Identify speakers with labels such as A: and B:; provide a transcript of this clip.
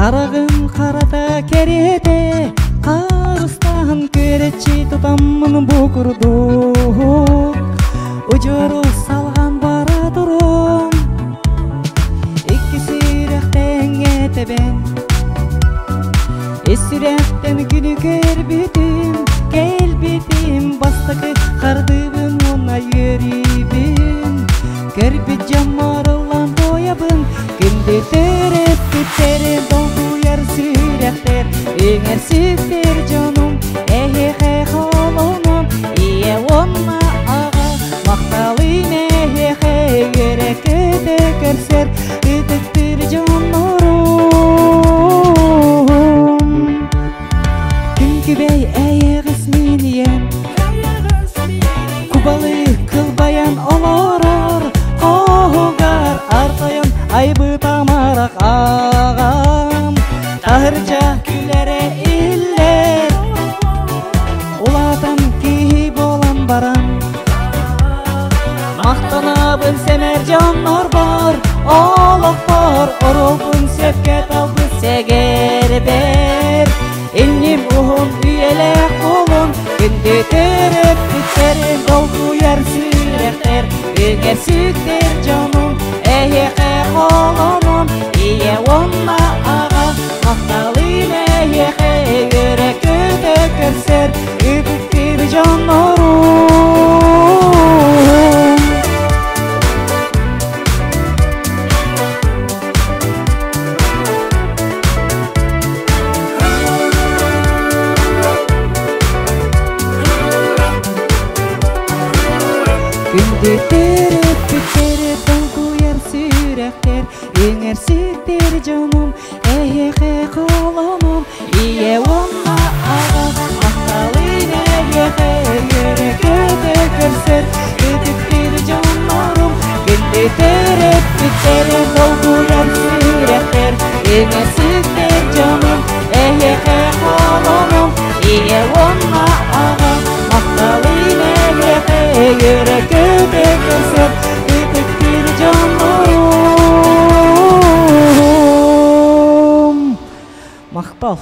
A: Хараҕым харата кэриэтэ, харыстаһан күөрэччи тутаммын бу курдук. Удьуору салҕан бара турум, икки сүрэхтэҥҥэ тэбэн. Ис сүрэхтэн күнү көрбүтүм, кэлбитим бастакы хардыыбын уонна үөрүүбүн. Көрбүт дьоммор ыллаан туойабын, күндү төрөппүттэрим долгуйар сүрэхтэр, үҥэр сүктэр дьонум, эһиэхэ холонон, ийэ уонна аҕа, махталым эһиэхэ үөрэ-көтө көрсөр, ытыктыыр дьоннорум. Күн күбэй эйэҕэс мин ийэм, Кубалы кылбайан олорор, хоһугар артайан айбыт амарах аҕам. Таһырдьа күлэрэ иһиллэр, улаатан киһи буолан баран. Махтанабын сэмэр дьоннорбор, олохпор оруолбун сөпкө талбыт сэгэрбэр. Инним уһун үйэлээх буолун, күндү төрөппүттэрим долгуйар сүрэхтэр, үгэр сүктэр дьонум, эһиэхэ холонум, ийэ уонна аҕа, махталым эһиэхэ үөрэ-көтө көрсөр, ытыктыыр дьоннорум. Күндү төрөппүттэри долгуйар сүрэхтэр, үҥэр-сүктэр дьонум, эһиэхэ холонум, ийэ уонна аҕа, махталын эһиэхэ үөрэ-көтө көрсөр, ытыктыыр дьоннорум, күндү төрөппүттэри долгуйар сүрэхтэр, үҥэр-сүктэр дьонум, эһиэхэ холонум, ийэ уонна аҕа, махталын эһиэхэ үөрэ-көтө көрсөр, ытыктыыр дьоннорум. Махтал.